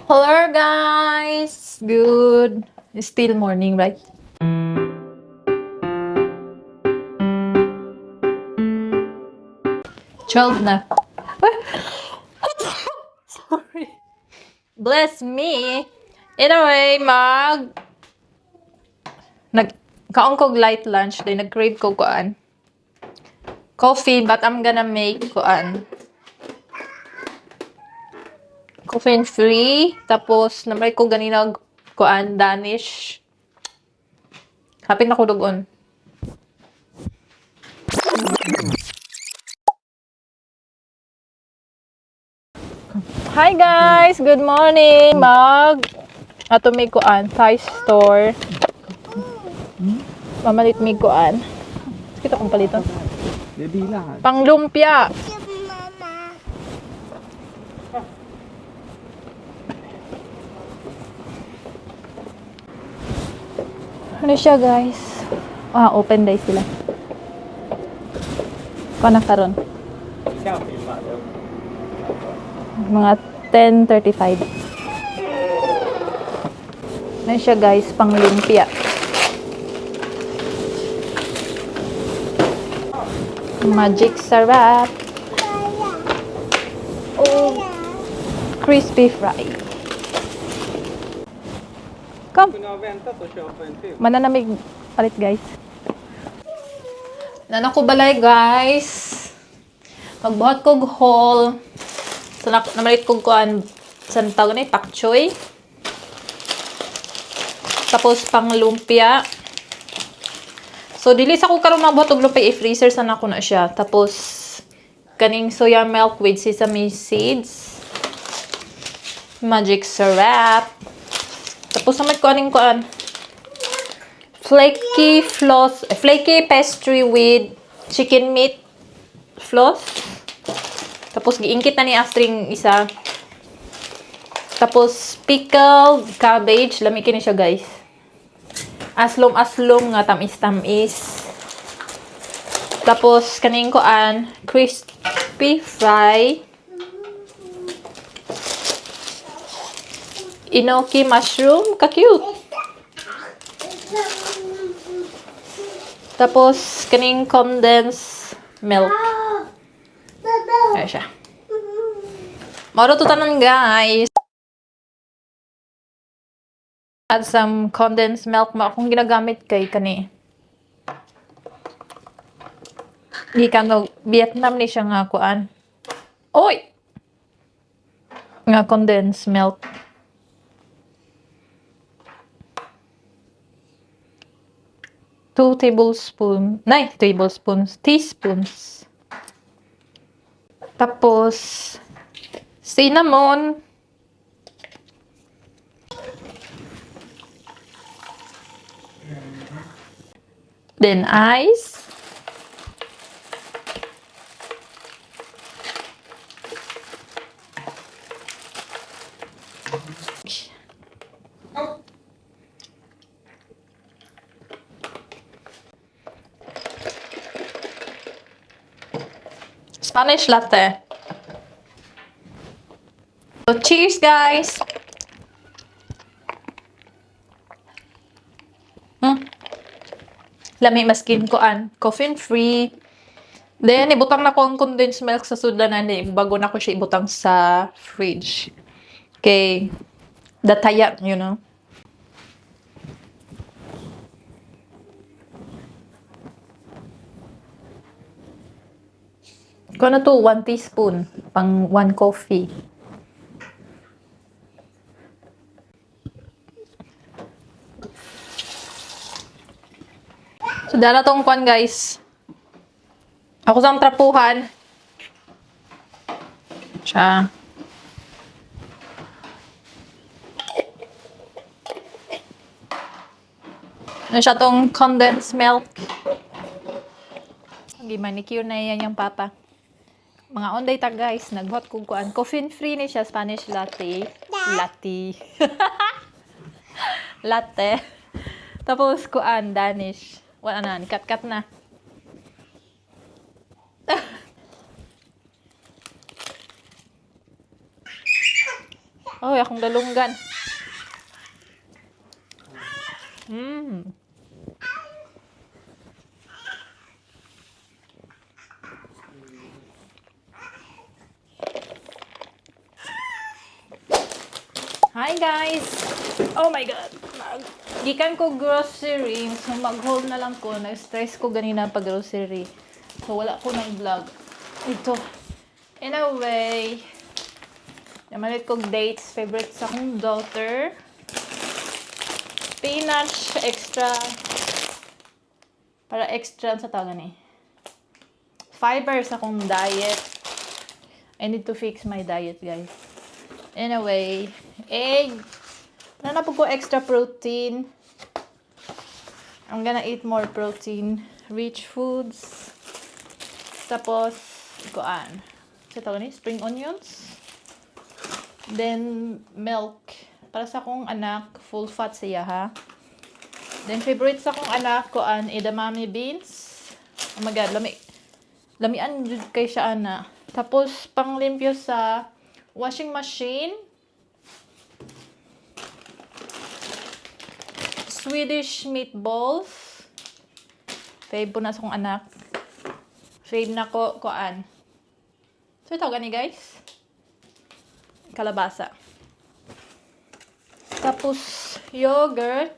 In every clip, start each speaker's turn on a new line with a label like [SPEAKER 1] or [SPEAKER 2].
[SPEAKER 1] Hello, guys! Good. It's still morning, right? 12 na. Sorry. Bless me. Anyway, nag kaon kog light lunch, then nag-crave ko kuan. Coffee, but I'm gonna make kuan. Coffee free. Tapos, namay ko ganina kuan, Danish. Hapit na ko dugon. Hi, guys! Good morning! Ato may kuan, Thai store. Mamalit may kuan. Kita kong paliton.
[SPEAKER 2] Bibilangan.
[SPEAKER 1] Panglumpia. Ano siya, guys? Ah, open day sila. Kuha karon. Mga 10:35. Ano siya, guys? Panglumpia. Magic sarap. Oh, crispy fry. Come.
[SPEAKER 2] Kunde ha väntat och köpa en till.
[SPEAKER 1] Mananamig palit, guys. Nana ko balay, guys. Magbuhat kog haul. So, namalit kog kuan sa tawag ni pak choy. Tapos pang lumpia. So dili sa ko karon magbuhat og lumpia, i-freezer sana ko na siya. Tapos kaning soya milk with sesame seeds. Magic syrup. Tapos naman ko aning kuan flaky floss, eh, flaky pastry with chicken meat floss. Tapos giingkit na ni Astring isa. Tapos pickled cabbage, lami kini siya, guys. Aslom-aslom nga tamis-tamis. Tapos kaning kuan crispy fry. Enoki mushroom, ka-cute. Tapos, kaning condensed milk. Ayan siya. Moro to tanan, guys. Add some condensed milk mo. Akong ginagamit kay kani. Gikan og Vietnam ni siya nga kuan. Oy! Nga condensed milk. 2 tablespoon, nay, tablespoons, teaspoons. Tapos, cinnamon. Then ice. Spanish latte. So cheers, guys! Lami maskin kuan. Coffee free. Then, ibutang na ko ang condensed milk sa sudlan na bago na ko siya ibutang sa fridge. Okay. Dataya. Kuha na to, 1 teaspoon. Pang 1 coffee. So, dala tong kwan, guys. Ako sa trapuhan. Siya. Ano siya tong condensed milk. Gi-manicure na yan yung papa. Mga onday ta, guys, nagbuhat kog kuan. Coffee free ni siya, Spanish latte. Latte. Latte. Tapos kuan, Danish. Wala na, cut-cut na. Oy. Kahoy akong galunggan. Hi, guys! Oh my God! Gikan ko grocery, so mag-haul na lang ko. Na-stress ko ganina pag grocery. So wala ko ng vlog. Ito. Anyway, namalit kong dates. Favorite sa akong daughter. Spinach, extra. Para extra sa tawag ni. Fiber sa akong diet. I need to fix my diet, guys. Anyway, egg. Wala na po ko extra protein. I'm gonna eat more protein. Rich foods. Tapos, kuan. Sa tawag ni? Spring onions. Then, milk. Para sa akong anak, full fat siya ha. Then, favorite sa akong anak, kuan, edamame beans. Oh my God, lami. Lamian jud kay siya ana. Tapos, panglimpyo sa washing machine. Swedish meatballs. Fave po na sa akong anak. Fave na ko, kuan. So, ito gani, guys. Kalabasa. Tapos, yogurt.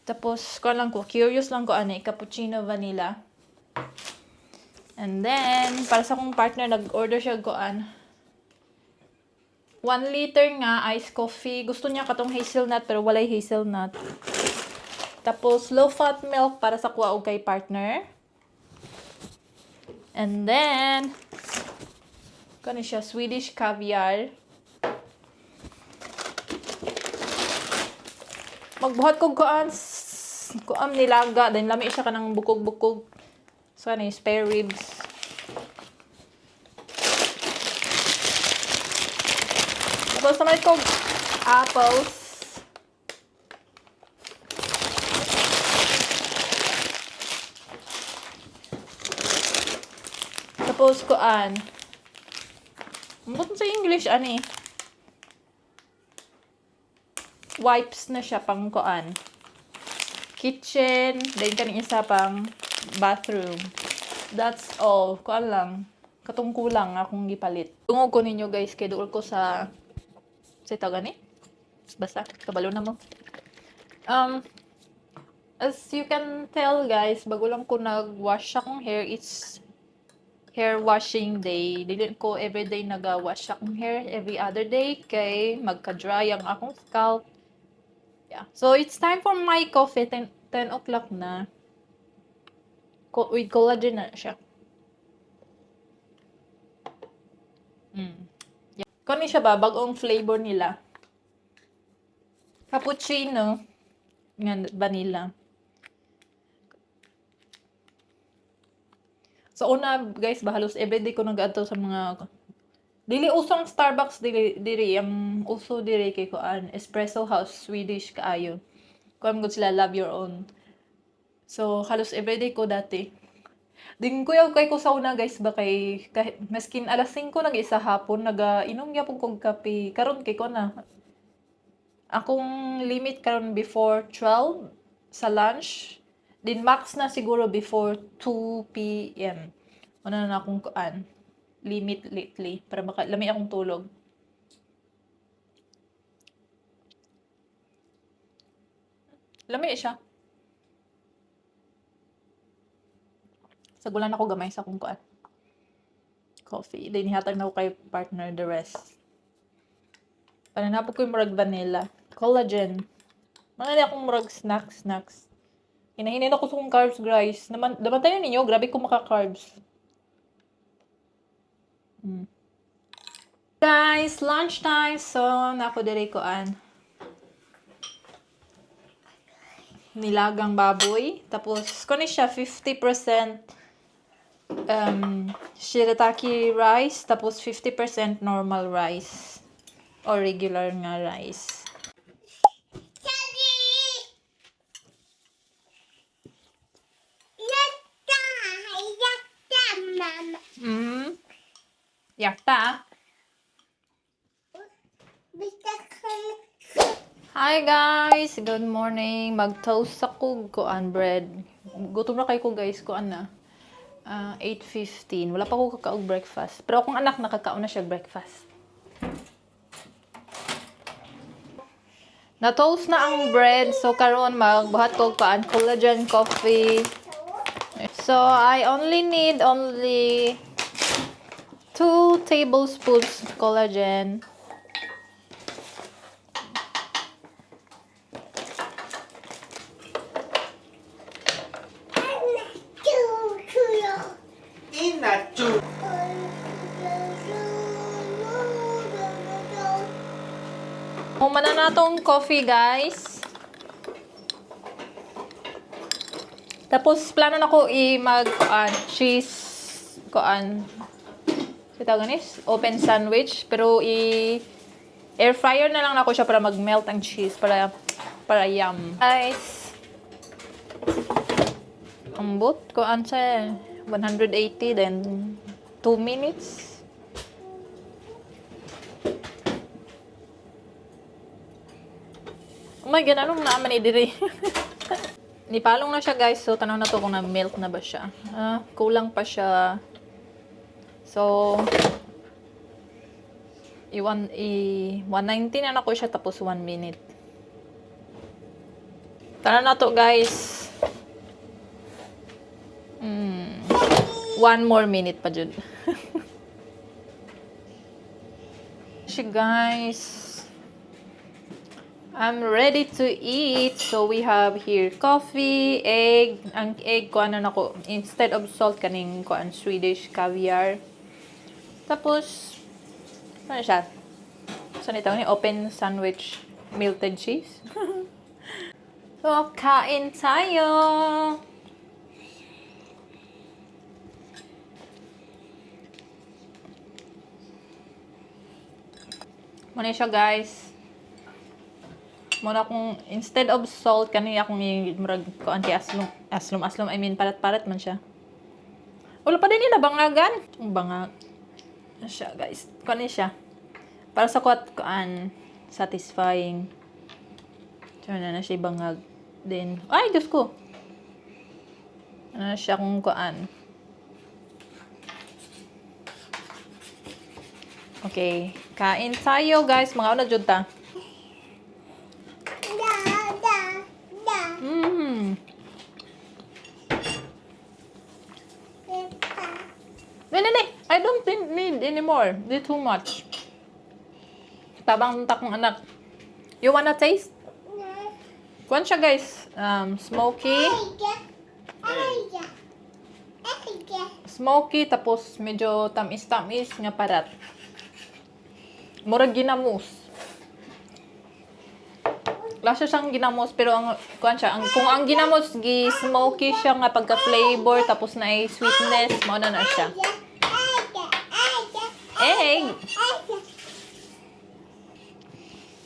[SPEAKER 1] Tapos, kuan lang ko, curious lang ko, ano, eh, cappuccino vanilla. And then, para sa akong partner, nag-order siya kuan. 1 liter nga iced coffee. Gusto niya katong hazelnut pero walay hazelnut. Tapos, low fat milk para sa kuha og kay partner. And then, kano siya, Swedish caviar. Magbuhat kog kuan kuan nilaga, then lami siya kanang bukog-bukog. So ano yung spare ribs. Tapos naman kog apples. Tapos kuan. Ambot sa English ani. Wipes na siya pang kuan. Kitchen, then kaning isa pang bathroom. That's all. Kuan lang. Katong kulang akong gipalit. Tungog ko ninyo, guys, kay duol ko sa tawag ni? Basta, kabalo na mo. As you can tell, guys, bago lang ko nag-wash akong hair, it's hair washing day. Dili ko everyday naga-wash akong hair, every other day kay magka-dry ang akong scalp. Yeah. So it's time for my coffee. 10 o'clock na. With collagen na siya. Yeah. Kani siya ba? Bagong flavor nila. Cappuccino. Nga vanilla. Sa una, guys, ba halos everyday ko nag-adto sa mga, dili uso ang Starbucks dili diri, ang uso diri kay kuan, Espresso House, Swedish kaayo. Kuan gud sila, love your own. So halos everyday ko dati. Din kuyaw kay ko sa una, guys, ba kay kahit maskin alas 5 nag isa hapon naga inom gyapon kog kape. Karon kay ko na. Akong limit karon before 12 sa lunch. Din max na siguro before 2 p.m. Ano na akong kuan limit lately para maka lami akong tulog. Lami siya. Sagulan ako gamay sa akong kuan. Coffee. Then ihatag na ko kay partner the rest. Pananapod ko yung murag vanilla. Collagen. Mga na akong murag snacks, snacks. Hinahinin ako sa akong carbs, guys. Naman, tayo ninyo, grabe ko maka-carbs. Guys, lunchtime. So, nako diri kuan. Nilagang baboy. Tapos, kuno siya 50% shirataki rice, tapos 50% normal rice or regular nga rice.
[SPEAKER 3] Daddy! Yatta! Yatta, Mama.
[SPEAKER 1] Hjärta. Hi guys! Good morning! Mag-toast ako kuan bread. Gutom na kay ko, guys, kuan na. Ah, 8:15. Wala pa ko kakaog breakfast. Pero akong anak nakakaon na siya breakfast. Na-toast na ang bread. So karon magbuhat ko kuan collagen coffee. So I only need only 2 tablespoons collagen.
[SPEAKER 2] Inachu.
[SPEAKER 1] Humana na tong coffee, guys. Tapos, plano na ko i-mag, kuan, cheese, kuan, sa tawag ni? Open sandwich. Pero i- air fryer na lang nako siya para mag-melt ang cheese para yum. Guys, ambot, kuan siya, 180, then 2 minutes. Oh my God, anong naaman ni diri? Nipalong na siya, guys. So, tanaw na to kung na-milk na ba siya. Ah, kulang pa siya. So, i-190 na nako siya tapos 1 minute. Tanaw na to, guys. One more minute pa jud. Siya, guys. I'm ready to eat. So we have here coffee, egg. Ang egg ko ano nako instead of salt kaning kuan Swedish caviar. Tapos ano siya? So nito ni open sandwich melted cheese. So kain tayo. Muna siya, guys. Muna kung instead of salt kani akong murag kuan kay aslum aslum aslum, I mean parat-parat man siya. Wala pa din nila bangagan. Ang bangag. Ano siya, guys. Kuan ni siya. Para sa kuat kuan satisfying. So na na siya bangag. Then ay Diyos ko. Ano na siya kung kuan. Okay, kain tayo, guys. Mga una jud ta. No, no, no. I don't think need anymore. They too much. Tabang takong anak. You wanna taste? Kuan siya, guys. Smoky. Smoky, tapos medyo tamis-tamis nga parat. Murag ginamos. Lasa siyang ginamos pero ang kuan siya, ang kung ang ginamos gi smoky siya nga pagka flavor tapos na ay sweetness, mao na na siya. Egg.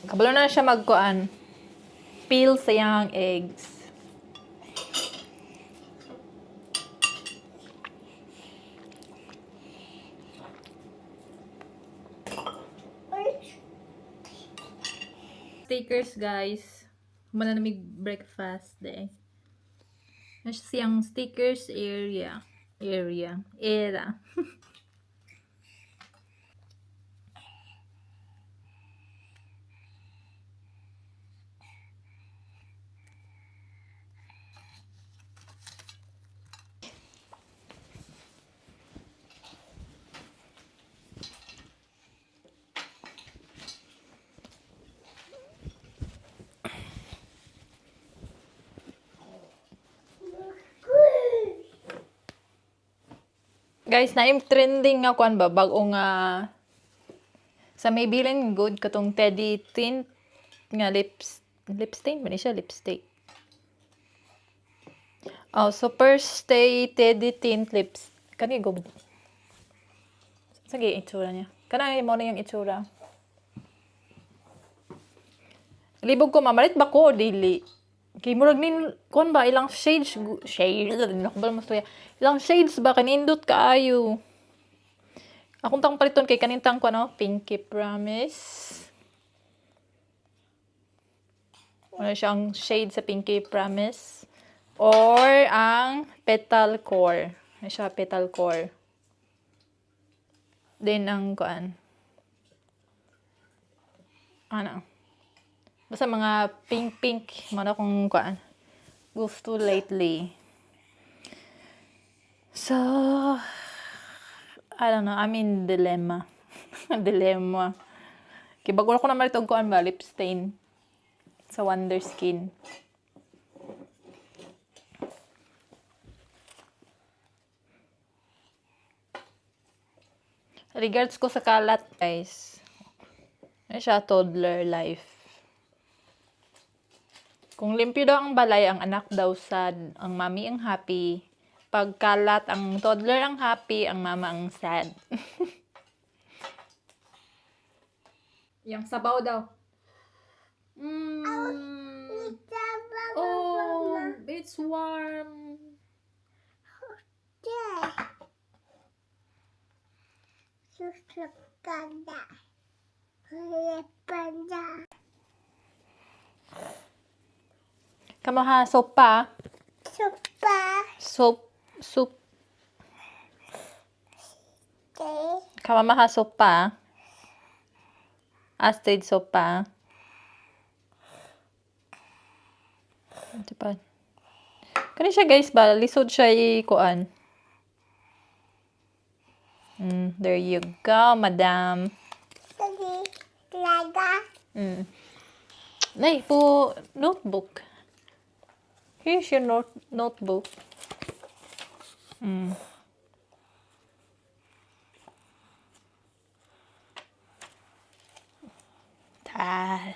[SPEAKER 1] Kabalo na siya magkuan. Peel sa iyang eggs. Stickers, guys. Mananamig breakfast day. Na siyang stickers area. Area. Era. Guys, naim trending nga kuan ba bag-o nga sa Maybelline good katong Teddy tint nga lips lip stain ba ni siya lipstick. Oh, Super Stay Teddy Tint Lips. Kani go. Sige, itsura niya. Kana mo na yung itsura. Libog ko mamalit ba ko o dili? Kay murag nin kuan ba ilang shades shade ba mas tuya. Ilang shades ba kanindot kaayo. Akong tang paliton kay kanintang ko, no? Pinky Promise. Ano siya ang shade sa Pinky Promise? Or ang Petal Core. Ano siya, Petal Core. Then ang kuan. Ano? Basta mga pink-pink. Mga akong kuan. Gusto lately. So, I don't know. I'm in dilemma. Dilemma. Kay bago ko na malit og kuan ba, lip stain sa Wonder Skin. Regards ko sa kalat, guys. Ano siya, toddler life. Kung limpyo daw ang balay, ang anak daw sad, ang mami ang happy. Pag kalat, ang toddler ang happy, ang mama ang sad. Yang sabaw daw. Oh, it's warm. Kamo ha, sopa.
[SPEAKER 3] Sopa.
[SPEAKER 1] Soup, soup.
[SPEAKER 3] Okay.
[SPEAKER 1] Kamo ha, sopa. Astrid sopa. Ito pa. Kani siya, guys, ba? Lisod siya i-kuan. There you go, madam.
[SPEAKER 3] Sige. Laga.
[SPEAKER 1] Nay, po, notebook. Here's your notebook. Ta.